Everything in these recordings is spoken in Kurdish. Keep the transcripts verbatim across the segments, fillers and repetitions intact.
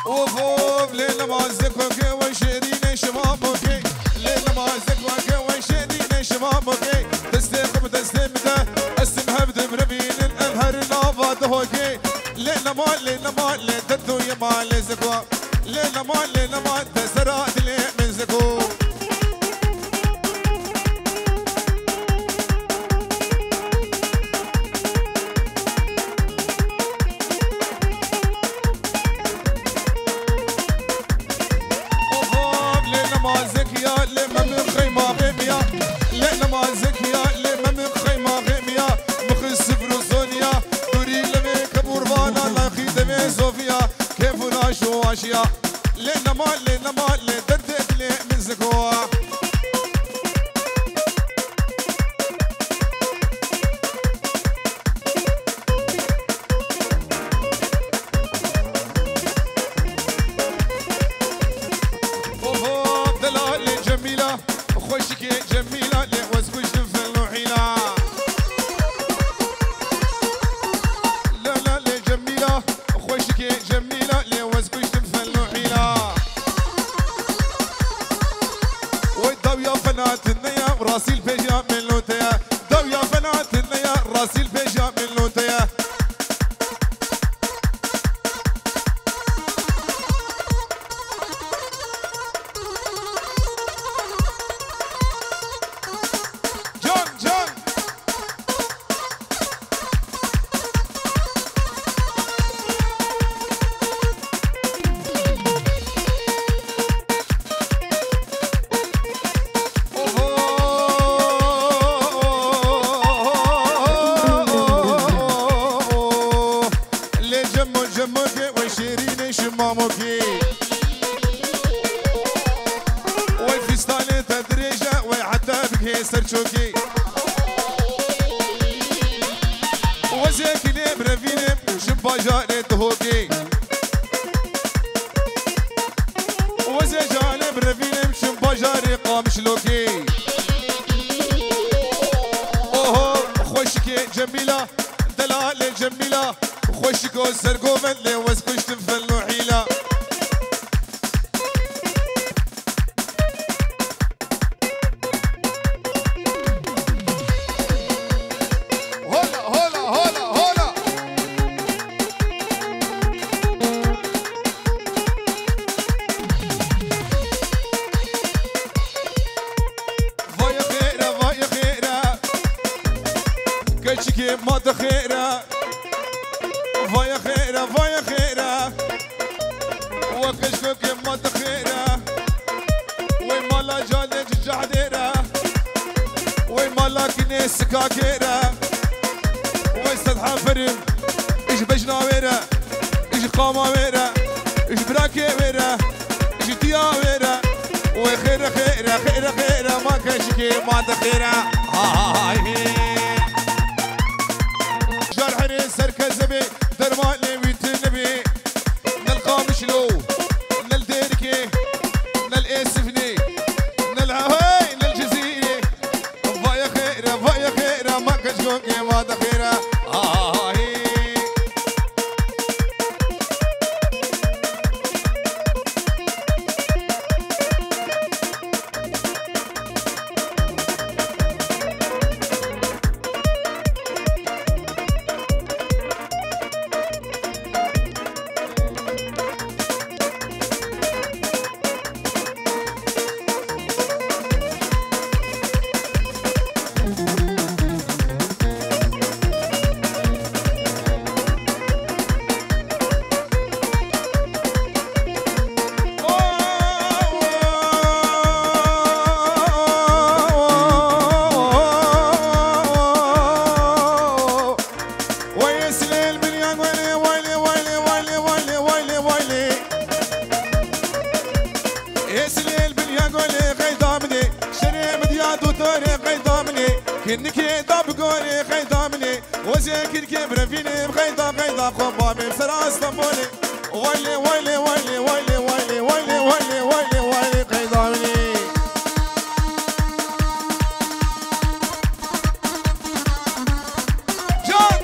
Of, of, lê namazê kokê we şêrînê şima bokê. Lê namazê kokê we şêrînê şima bokê. Destê xwe bi destê min de, ez tim hev dibrevînin, ev her nava dihokê. Lê nema, lê nema, lê derdû ye malê zeko. Lê nema, lê nema, te sera dilê min zeko. Oho, lê namazek ya, lê me min xeyma xêmiya. Lê namazek ya, lê me min xeyma xêmiya. Mixi sifir û zoniya. Dûrî levê kebûr vana, laxî devê zofiya. Kêf û naş û aşiya. Lê nema, lê nema, lê derdê dilê min ziko. Oho, delalê Cemîla, xweşikê Cemîla, lê wez kuştim fel û hîla. Delalê Cemîla, xweşikê Cemîla, lê wez kuştim fel û hîla. Wey dawiya fena tune ya, rastî li pêşiya min lote ya. Dawiya fena tune ya, rastî li pêşiya min lote ya. Can, can. Lê cemo cemokê we şêrînê şima mokê. Wey fîstalê te dirêj e, wey heta bigihê ser çokê. Wezê kilê birevînim şim bajarê Dihokê. Wezê canê birevînim şim bajarê Qamişlokê. Oho, xweşikê Cemîla, delalê Cemîla, xweşiko sergovend lê wez kuştim fel û hîla. Hola, hola, hola, hola. Vay xêre, vay xêre. Keçikê ma de xêre. Vay xêre, vay xêre. We keşkokê ma de xêre. Wey mala canê cicah dêre. Wey mala kinê sikakê re. Wey sedha ferim. Ji bejna wê re. Ji qama wê re. Ji birakê wê re. Ji diya wê re. Wey xêre, xêre, xêre, xêre, ma keşkê ma de xêre. Ha, ha, hay, hey. Jar herê serkeze bê, dermanê wî tune bê. Nel Qamişlo, nel Dêrikê, nel Êsifnê, nel Hehey, nel Cizîrê. Vay xêre, vay xêre, ma keşkokê ma de xêre. Ahê. Wey êsilê li binyan welê, waylê, waylê, waylê. Êsilê li binyan welê qeyda min ê, şerê min diya dûtorê qeyda min ê, kinikê da bi gorê qeyda min ê, wezê kirkê birevînê bi qeyda, qeyda xwe bamê bi sera Stenbolê. Waylê, waylê, waylê, waylê, waylê, waylê, waylê, waylê, waylê, qeyda min ê. Can!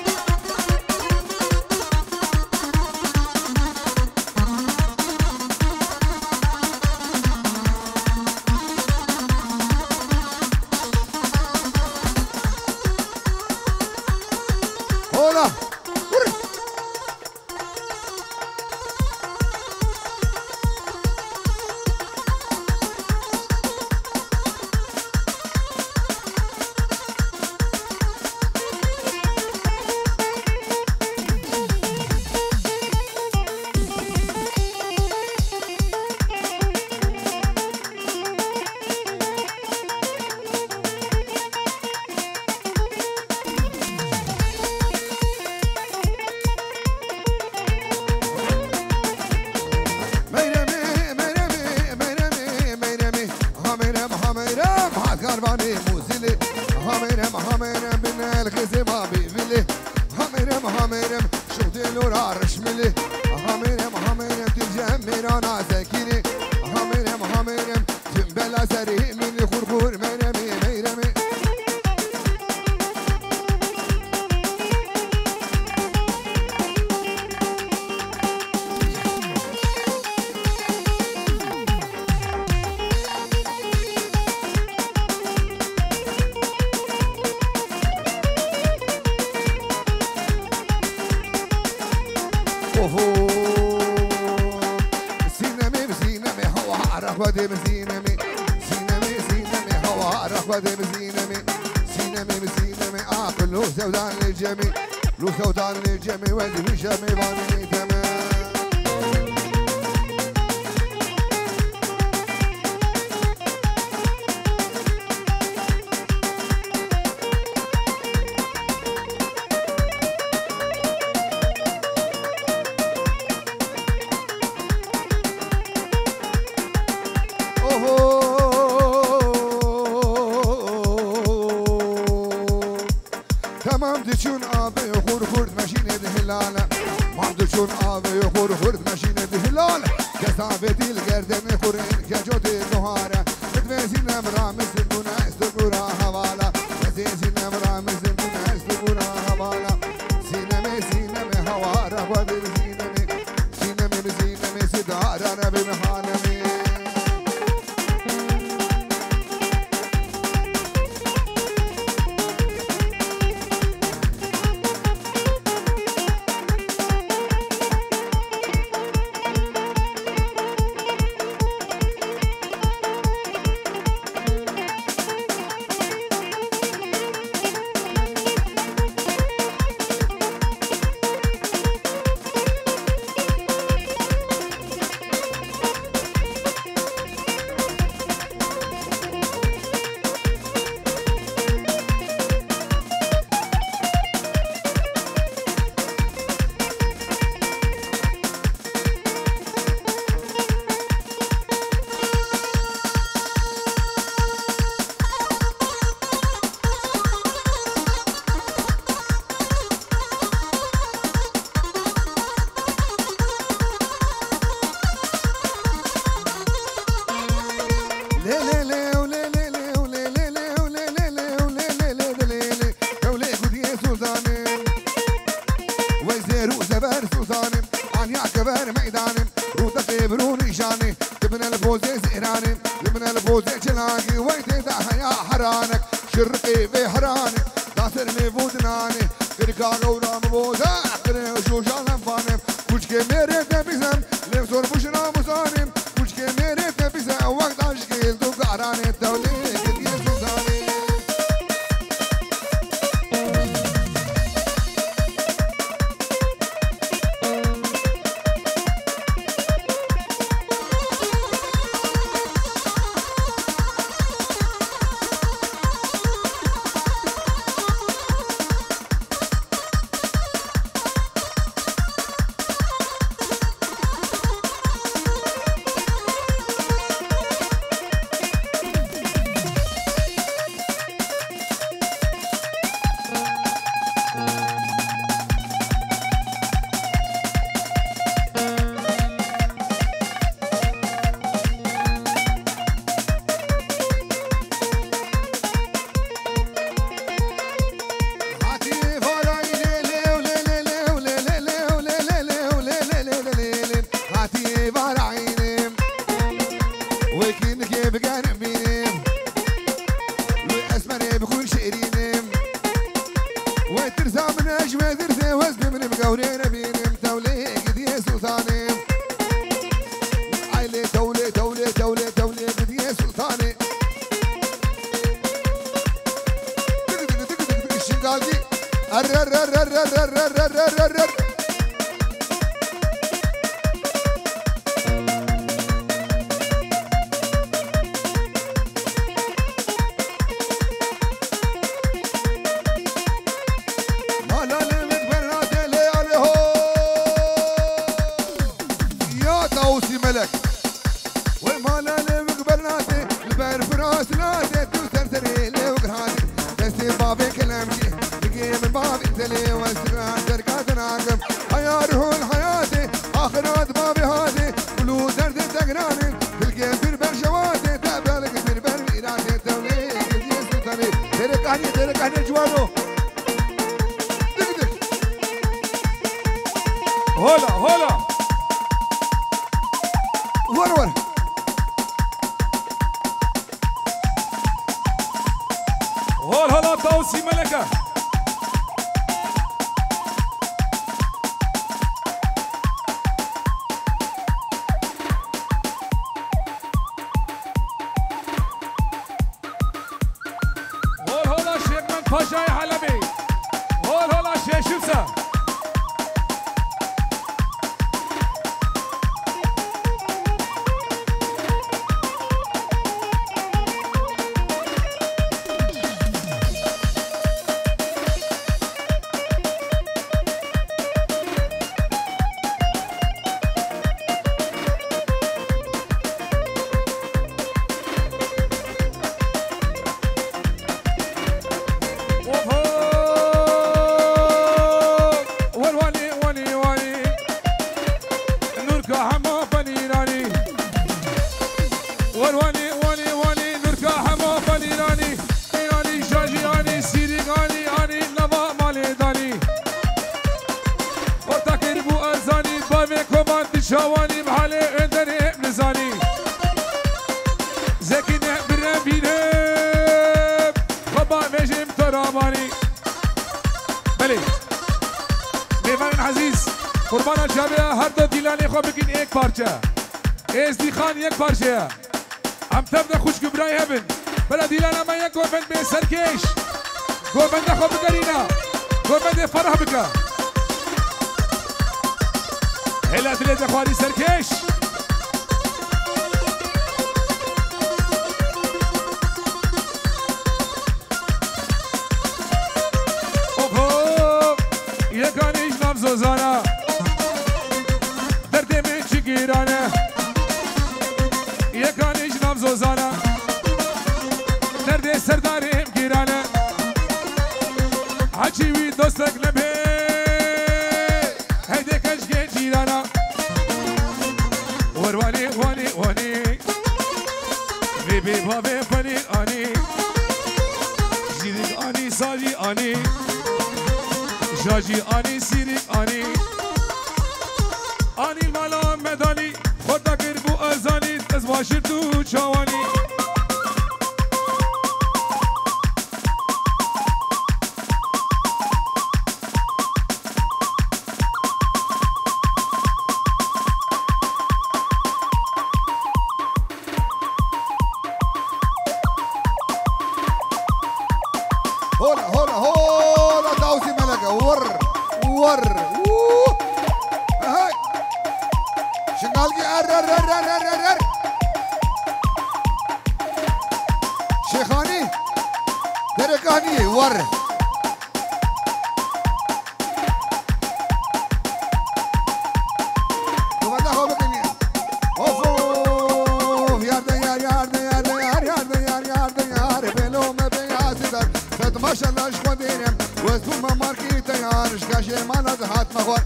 Xwedê min Sînemê, Sînemê, Sînemê, hawara Xwedê min Sînemê, Sînemê min Sînemê, aqil û sewdan li cemê, lû sewdan li cemê, wezî wî şemê vanê temê. Oho! Temam diçûn avê xur xurt meşînê di hilale. Mam diçûn avê xur xurt meşînê di hilale. Kesavê dîl gerdenê xurê keco dê buhare. Bidvê Sînem ramiz bûne stibûra hevala. Kesê Sînem ramiz bûne stibûra hevala. Sînemê, Sînemê, hawara xwe dê Sînemê. Sînemê bi Sînemê, sidara Rebê bi hanemê. Lê, lê, lê, û lê, lê, lê, û lê, lê, lê, û lê, lê, lê, û lê, lê, lê, lê, lê. Ew lê gudiyê Sultanê. Wey zêr û zeber Sultanê. Aniya kever meydanê. Rûdefê bir û nîşanê. Dibine li pozê zêranê. Dibine li pozê çilakê. Wey tê de heya heranek. Şirqê vê heranê. Da ser mêv û dinanê. Qirka gewra mi boze. Qirê joja lenfanê. Kuçkê mêrê te bizem. Lê zor bû ji namusanê. Kuçkê mêrê te bize wek daşkê du garanê tewlê giliyê Sultanê. Hatî vara îlê lê û lê lê lê û lê lê lê û lê lê lê û lê lê lê lê lê lê. Hatî vara îlê. Wekî nikê bi germ bînim. Wê esmerê bi xwîn şêrînim. Wê tirsa min e ji wê tirsê wez diminim gewrê nebînim. Tewlê gidiyê sultanê. Aylê tewlê, tewlê, tewlê, tewlê gidiyê sultanê. Şingalcî. Err, err, err. Mala lê min bernatê lê alê ho. Ya Tawusî Melek. Wey mala lê wik bernatê, li ber firas nate, tu ser serê lê wik hatî. Destê bavê kelemcî, digê min bavê telê westra derka dinakim. Haya ruhul hayatê, axirat bavê hatê, kulû derdê tegranê, dilgê bir ber şewatê, te belk bir ber mîratê, tewlê giliyê sultanê. Dere kahnê, dere kahnê ciwano. Dik dik. Hola, hola. War war. Hol hola Tawusî Meleke. Paşayê Helebê. Hol hola şeşûsa. Oho! Wer wanî, wanî, wanî. Nurka hema penîranî. Wer wanî, wanî, wanî. Nurka hema penîranî. Anî şajî, anî sîrîk, anî, anî nava malê danî. Xorta kir bû erzanî, bavê koman di çawanî, bi halê ênderê nizanî. Zekî ne birem bînim, xwe bavêjim te ramanî. Belê. Mêvanên ezîz, qurbana çavê ya her do dîlanê xwe bikin êk parçe. Êzdîxan yek parçe ye. Em tev de xwişk û birayê hev in. Bela dîlana me yek govend bê serkêş. Govenda xwe bigerîne. Govendê ferah bike. Hêla dilê te xwarî serkêş. Oho, yekanî ji nav zozana. Derdê min çi gîran e. Yekanî ji nav zozana. Derdê serdarê min gîran e. Hecî wî dostek nebe. Heydê keşkê cîrana. Wer wanî, wanî, wanî. Vê bê bavê penîr anî. Jîrik anî, sarî anî. Jajî anî, sîrik anî. Anî mala medanî. Xorta kir bû ezanî. Ez başir tu çawanî. Hola, hola, hola, Dawsî Meleke, wir, wir, wû. Hey. Şingalgî er, er, er. Şêxanî, Derekanî, wir. Duvada xwe bikin. Of, of, yar de yar, yar de yar, de yar, yar de yar, yar de yar. Belo me beyazî dar. Fet maşallah ji xwe dêrim. Wez bû me markî teyar. Ji kaşê mala dihat me xwar.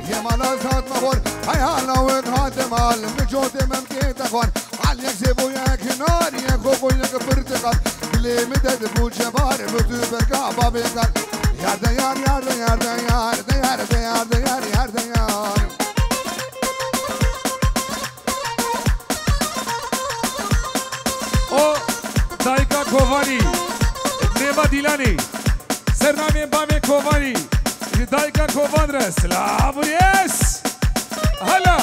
Yê mala dihat me xwar. Hey hala wek hate mal. Min cotê me bikê te xwar. Al yek zêvo yek hinar, yek xofo yek pirtiqal. Dilê min derdibû cebar, bi tu berka bavê kal. Yar de yar, yar de yar de yar de yar de yar de yar, yar de yar. O dayika Kovanî, nêva Dîlanî. Sernamê bavê Kovanî, ji dayika Kovan re silav û rêz. Hala.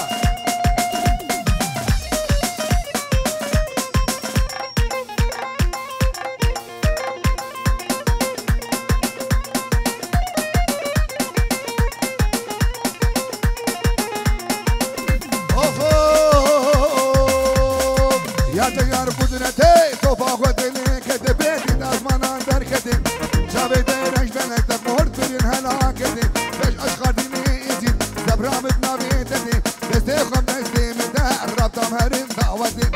Of, of, ya te yar kudretê, topa xwe dilê kete, bêdî dazmanan derketê. Çavê te reş belek te xort birin helaketê. Beş aşk xardînê êzîd, zebra min navê te tê. Destê xwe destê min de, rabtam herin dawetê.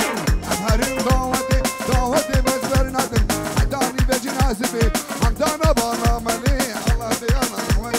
Em herin dawetê, dawetê bez bernatin. Hetanî be cinazibê, hemdana bana melê, Allah te yana xwe.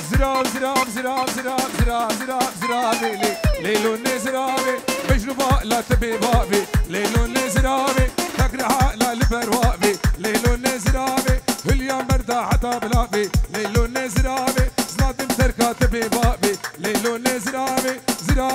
Zirav, zirav, zirav, zirav, zirav, zirav, ziravê lê, lê lo nê ziravê, Mecnû va la tibê bavê, lê lo nê ziravê, tek reha la li ber wavê, lê lo nê ziravê, Hilya merda heta bilavê, lê lo nê ziravê, zinadim terka tibê bavê, lê lo nê ziravê, zira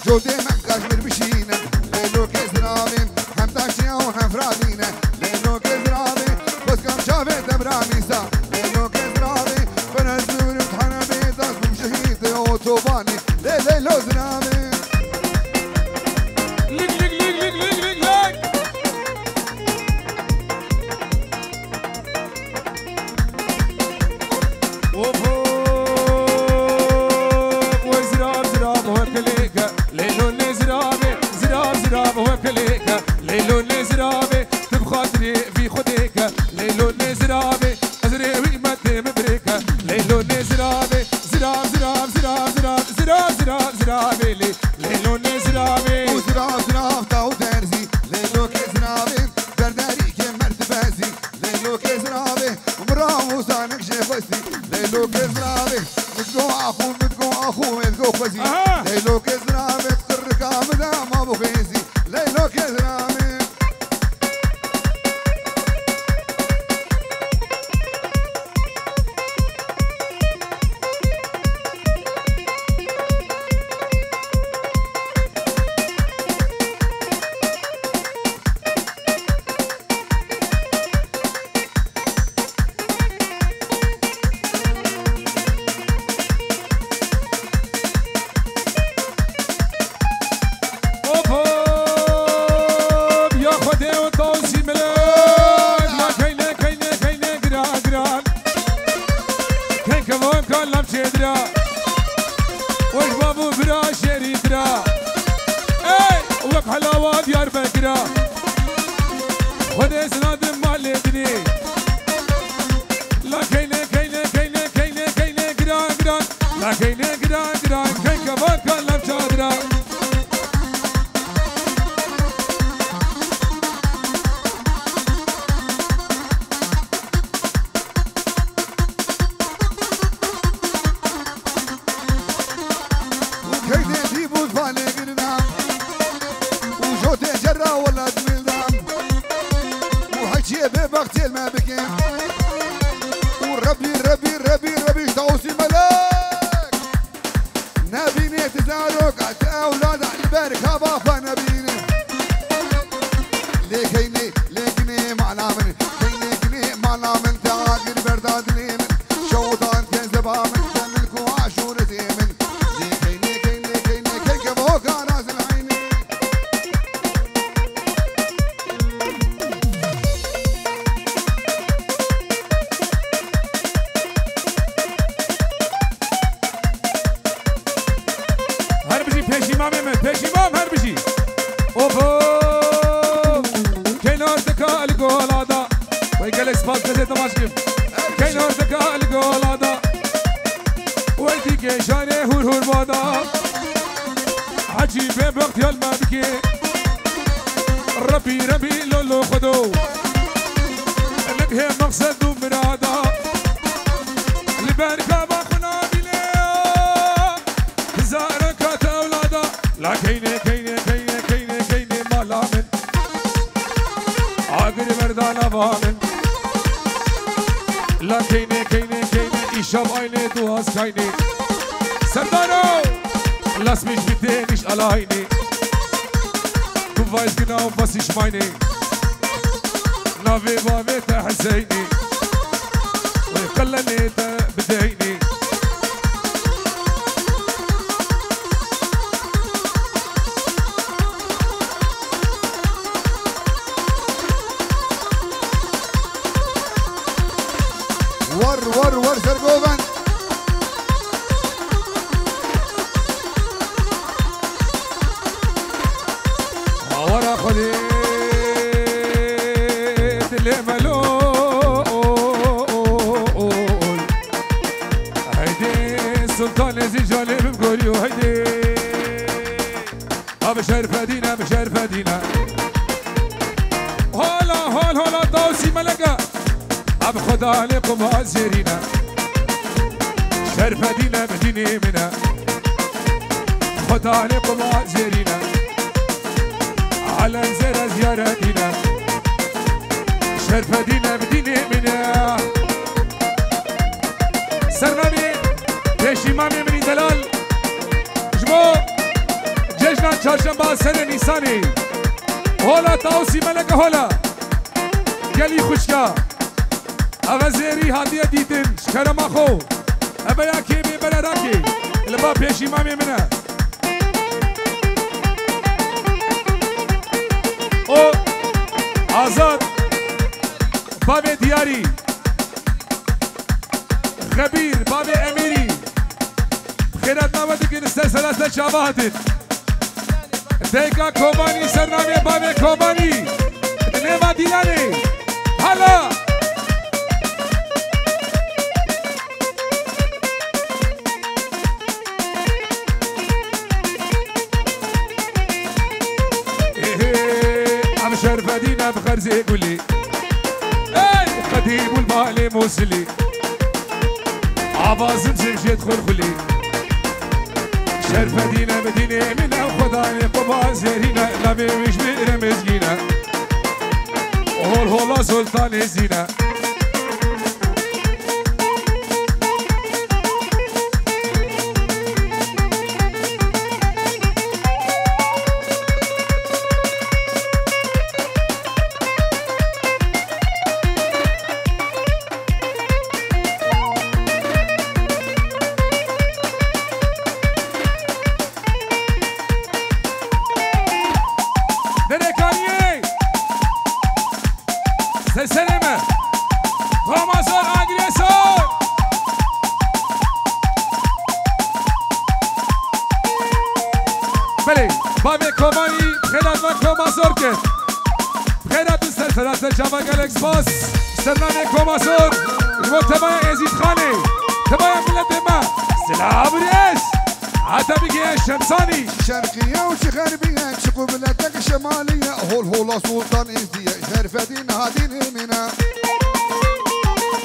Dotê me kaşmir bişîne, lê lokê ziravê hem taşiya û hem firavîne, lê lokê ziravê xwezkam çavê te bira mîsa, lê lokê ziravê ferez bibrim tane bê das bûm şehîdê otobanê, lê lê lo ziravê. Lig, lig, lig, lig, lig, lig, lig. Of, of, we zirav, zirav, we kilêke. Leylo nê ziravê, zirav, zirav, we kilêke. Leylo nê ziravê, tu bi xatirê vî Xwedêke. Leylo nê ziravê, ez rê wî me tê min birêke. Leylo nê ziravê, zirav, zirav, zirav, zirav, zirav, zirav, ziravê lê. Leylo nê ziravê. Û zirav, zirav, taw derzî. Leylo kê ziravê, berderî kê merd bezî. Leylo kê ziravê, mira û zanik jê xwestî. Leylo kê ziravê, min go axû, min go axû, min go xwezî. Aha! Leylo kê ziravê, qirrika min de ma bixwêzî. Leylo kê ziravê. Hop, hop, ya Xwedê û tawsî milek. Ya keyne, keyne, keyne, giran, giran. Keyke vanka lam çêdira. Wek bav û bira şêrî dira. Ey, wek helawa Diyarbekira. Xwedê zinadim malê dinê. La keyne, keyne, keyne, keyne, keyne, giran, giran. La keyne, giran, giran, keyke vanka lam çadira. Û keyne dî bû vanê girina. Û jotê cerra welat mildan. Û heçiyê bê bextê me bike. Û Rebî, Rebî, Rebî, Rebî, tawsî melek. Nebînê ti zarok, ti ewlada li ber kava xwe nebîne. Lê keynê, lê kinê mala min, keynê kinê mala min, te agir berda dilê min. Şewdan kezeba min, te milk û aşûr zê min. Lê keynê, keynê, keynê, keyke bo kara zilheynê. Her bijî pêşîmamê min, pêşîmam her bijî. Of, of. Keynar dika li gola da. Vay gelek spas, destê te baş kim. Keynar dika li gola da. Wey dîkê şarê hûr hûr bada. Hecî bê bextiyar me bikê. Rebî, Rebî, lolo Xwedo. Min hê mexsed û mirada. Li ber gava xwe nabîne. Zareka te ewlada. La keyne, keyne, keyne, keyne, keyne mala min. Agir berda nava min. La keyne, keyne, keyne, îşab aynê duaz kaynê. Serdaro! Lass mich mit dir nicht alleine. Du weißt genau, was ich meine. Navê bavê te Heseyne. Wê qelenê te bideyne. War, war, war, sergovend. Hawara Xwedê dilê melo. Heydê Sultanê Zî Jalê bim gorî û heydê. Abi şerfedîne, bi şerfedîne. Hala, hal, hala, tawsî meleke. Abi Xweda lê quma zêrîne. Şerfedîne bi dînê min e. Xweda lê quma zêrîne. Alen zêre ziyaretîne. Şerfedîne bi dînê min e. Sernavê pêşîmamê min î delal. Ji bo cejna Çarşemba serê Nîsanê. Hola Tawsî Meleke hola. Gelî xwişka. Eve zêrî hatiye dîtin. Ji kerema xwe. Eve ya kêmê bere rakê. Li ba pêşî mamê min e. O Azad. Bavê Diyarî. Xebîr, bavê Emîrî. Xêrat nave dikin, ser sera ser çava hatin. Deyka Kobanî, sernavê bavê Kobanî. Di nêva Dîlanê. Hala. Ê, ev şerfedîn, ev xerzê gulî. Ey, xedî bûl malê Mûsilî. Avazim zimjêt xulxulî. Şerfedîn, ev dînê min, ev xudanê Quba zêrîne, lavê wî ji min re mizgîne. Hol hola Sultanê Zîne. Derekaniyê! Seseneme! Ramazan Agresor! Belê, bavê Kobanî, xêrat ve Koma zor kir. Xêrat ser sera ser çava gelek spas. Sernavê Koma zor. Ji bo tevaya Êzîd Xanê. Tevaya miletê me. Silav rêz. Heta bigihê Şemsanî. Şerqiye û çi xerbiye, çi qubletek şemaliye, hol hola Sultan Êzdiye, şerfedîn hadînê mîne.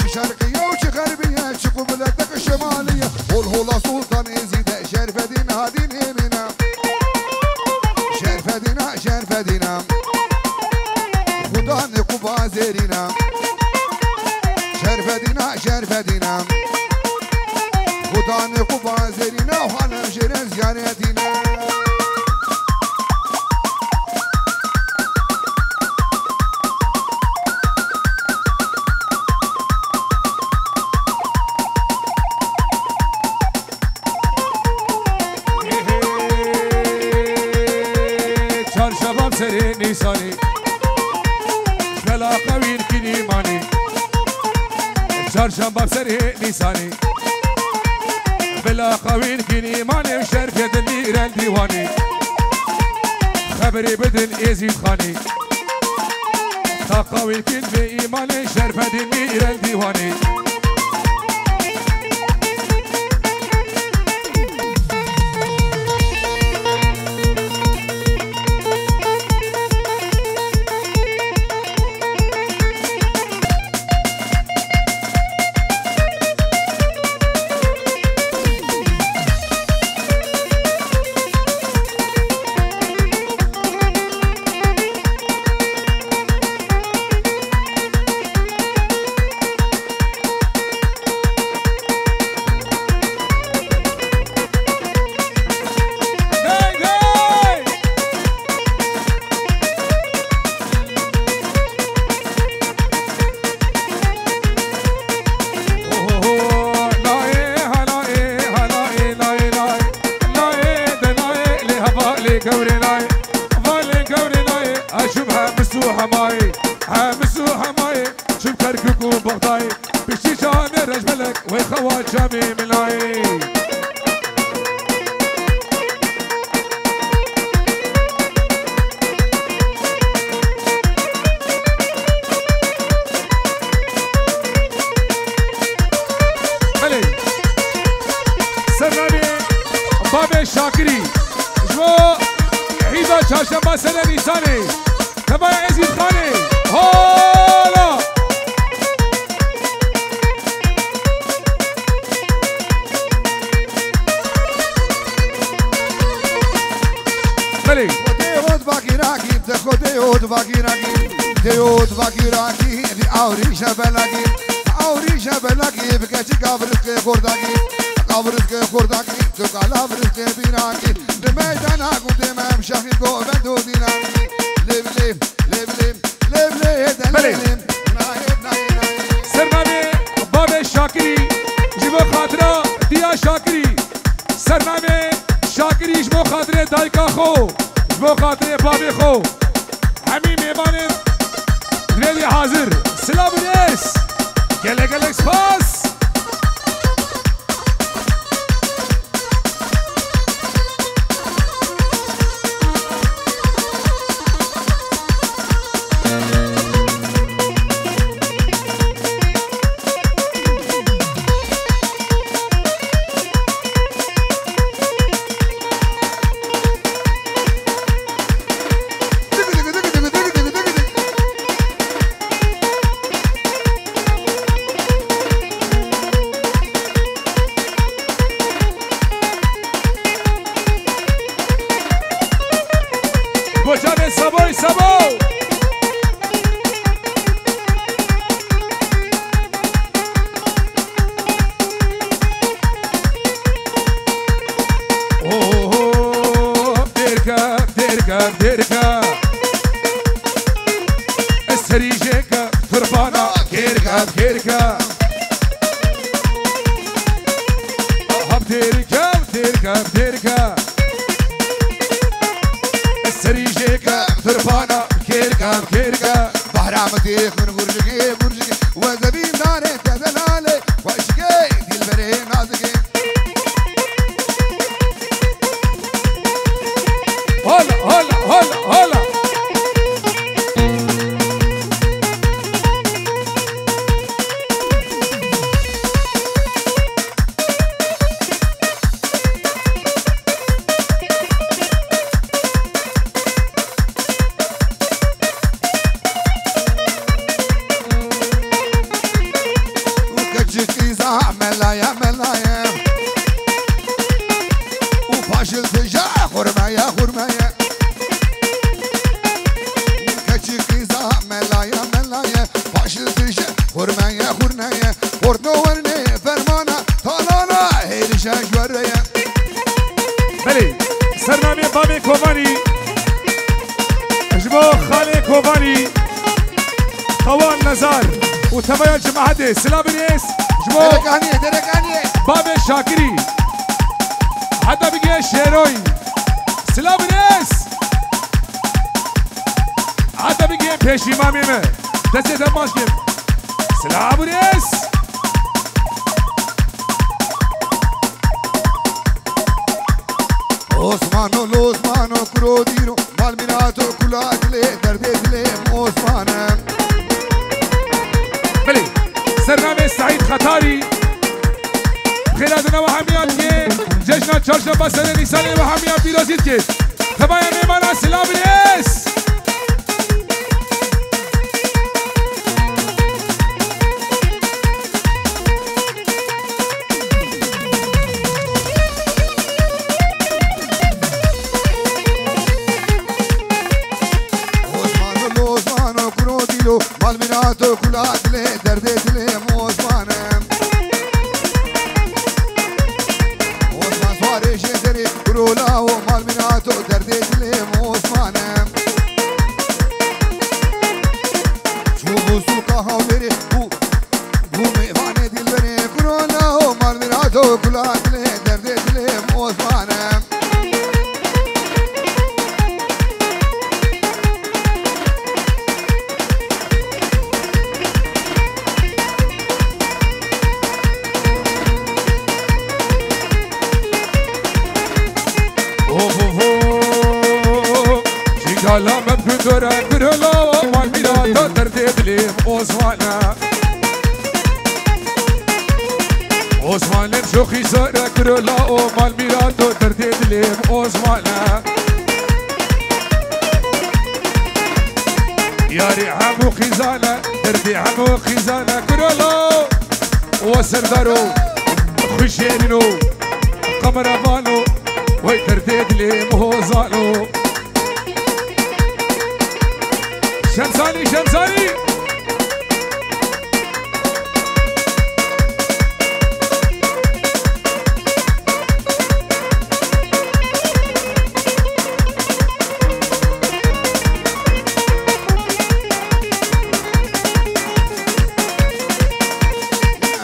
Çi şerqiye û çi xerbiye, çi qubletek şemaliye, hol hola Sultan Êzîde, şerfedîn hadînê mîne. Şerfedîna, şerfedîna. Xudanê Quba zêrîna. Şerfedîna, şerfedîna. Xudanê Quba zêrîna, xanem jêre ziyaretîna. Çarşemba serê Nîsanê, bela qewîn kînî manê. Çarşemba serê Nîsanê, bela qewîn kînî manê, şerfê din mîrel dîwanê. Xeberê bidin Êzîd Xanê. Taqa wî kin vê îmanê şerfedîn mîrel dîwanê. Gevre nayê, valê gevre nayê, ez çûm Hemis û Hemayê, Hemis û Hemayê, çûm Kerkûk û Bexdayê, piştî çavê rejbelek, wey xewa çavê min nayê. Belê. Sernavê Bavê Şakirî. Ji bo Îda Çarşemba serê Nîsanê. Tevaya Êzîd Xanê. Hola! Belê. Xwedê ot vakî rakî, te Xwedê ot vakî rakî, te ot vakî rakî, di awrî şebelakî, awrî şebelakî, bi keçik avrizkê xordakî, avrizkê xordakî, tu kala avrizkê bîrakî, di meydana gundê me dayka xwe, ji bo xatirê bavê xwe. Hemî mêvanên vêrî hazir. Silav û rêz. Gelek gelek spas. Bo çavên Seboy, Sebo! Oho, dêrke, dêrke, dêrke. Ez serî jêke, turbana, kêrke, kêrke. Hap dêrke, dêrke, dêrke. Ez serî jêke, turbana, kêrke, kêrke. Behra min têx min gurjikê, gurjikê. We zevîn dane te delale, xweşikê, dilberê nazikê. Hola, hola, hola, hola. Keçik qîza melaye, melaye. Û paşil dije xurmeye, xurmeye. Keçik qîza melaye, melaye. Paşil dije xurmeye, xurneye. Xortno werne fermana, talana hêrişe ji we re ye. Belê, sernamê bavê Kovanî, ji bo xalê Kovanî, Tawan Nezar û tevaya cemaetê, silav û rêz ji bo Derekaniyê, Derekaniyê. Bavê Şakirî, heta bigê Şêroyî, silav û rêz. Heta bigê pêşîmamê me, destê te baş kir. Silav û rêz. Osmano, Losmano, kuro dîno, mal mîrato, kula dilê, derdê dilê, Osmane. Belê, sernamê Seîd Xetarî, xêradina we hemiya dike, cejna çarşemba serê Nîsanê we hemiya pîrozî dike. Tevaya mêmana silav rêz. Osmano, Losmano, kuro dîlo, mal mîrato, kula dilê, derdê dilê, Osmane. Osman Suarê jê derê, kuro lawo, mal mîrato, derdê dilê, Osmane. Çû bû sûka Hewlêrê, bû Bû mêvanê dilberê, kuro lawo, mal mîrato, kula dilê, derdê dilê, Osmane. Of, of, of. Çîkala me bi dore, kuro lawo, mal mîrato, derdê dilê, Osmane. Osmanê şoxî sare, kuro lawo, mal mîrato, derdê dilê, Osmane. Yarê hemû xîzane, derdê hemû xîzane, kuro lawo. We serdaro, xwe şêrîno, qemerevano, wey derdê dilê, Hozano. Şemzanî, Şemzanî.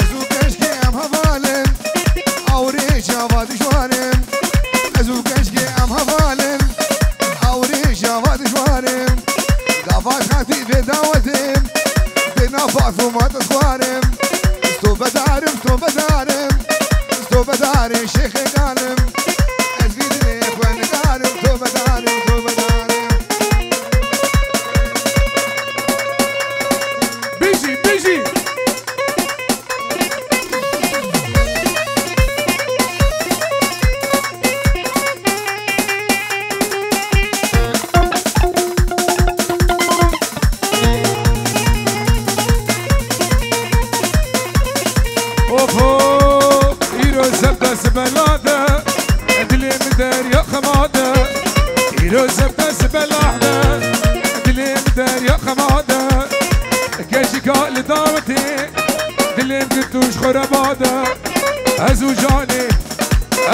Ez û keşkê em heval in, awirê çava dijwar in. Ez û keşkê em heval in. Fazuma dixwarim, tobedarim, tobedarim, tobedarê şêxê galim. Ez vî dilê xwe nikarim, tobedarim, tobedarim. Bijî, bijî. Ofo, îro zevde zibela de, dilê min derya xema de. Îro zevde zibela de, dilê min derya xema de. Gejika li dawetê, dilê min girtû ji xwe re bade. Ez û Canê,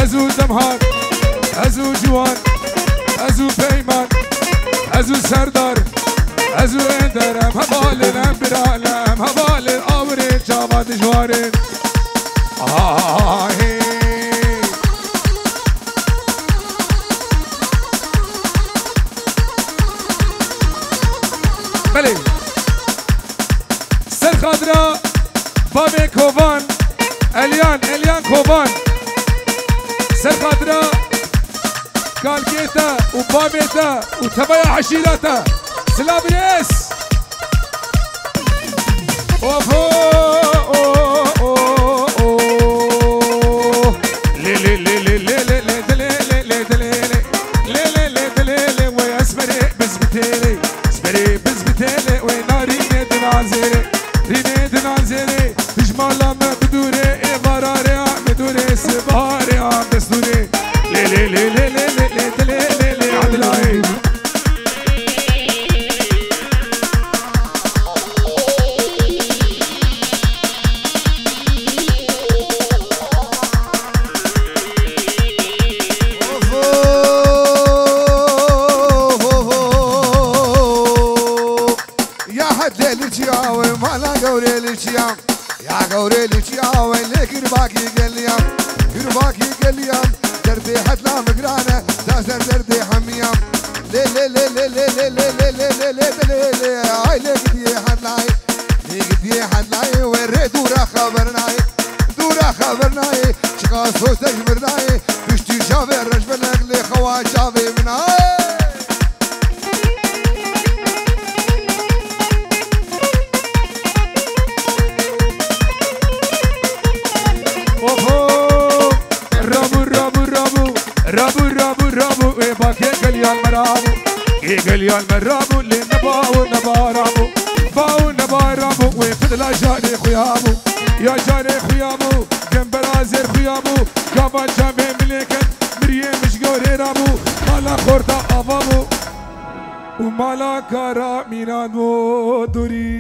ez û Demhan, ez û Ciwan, ez û Peyman, ez û Serdar, ez û Ênder, em hevalên, em biralên, em hevalên, awirên çava dijwarên. Ahê. Belê. Ser xatira Bavê Kovan, Eliyan, Eliyan Kovan. Ser xatira kalkê te û bavê te û tevaya eşîra te. Silav rêz. Oho, oh, oh, oh. Lê, lê, lê, lê, lê, lê, lê, dilê, lê, lê, dilê, lê. Lê, lê, lê, dilê, lê, wê ez berê biz bitêlê. Sperê biz bitêlê wê narînê dinazêrê. Rînê dinazêrê, hijmala me bidûrê, ê vararê a bidûrê, sibarê a destûrê. Lê, lê, lê, lê, lê, lê, lê, dilê, lê, lê, Adlayê. Ya hedlê li çiya we, mala gewrê li çiya. Ya gewrê li çiya we, lê girbakî geliya. Girbakî geliya. Derdê hedla min giran e, da ser derdê hemiya. Lê, lê, lê, ay lê gidiyê hedlayê. Lê gidiyê hedlayê, we rê dûra xeber nayê. Dûra xeber nayê, çiqa soz te ji vir nayê. Piştî çavê reş belek lê xewa çavê min ayê. Oho! Rabû, rabû, rabû, rabû, rabû, rabû, ê bakê geliyan me rabû. Ê geliyan me rabû, lê ne bawo ne ba rabû. Bawo ne ba rabû, wê fidla canê xuya bû. Ya canê xuya bû, gembera zêr xuya bû. Gava çavê milê ket, miriyê min ji gorê rabû. Mala xorta ava bû. Û mala kara mînan bû dûrî.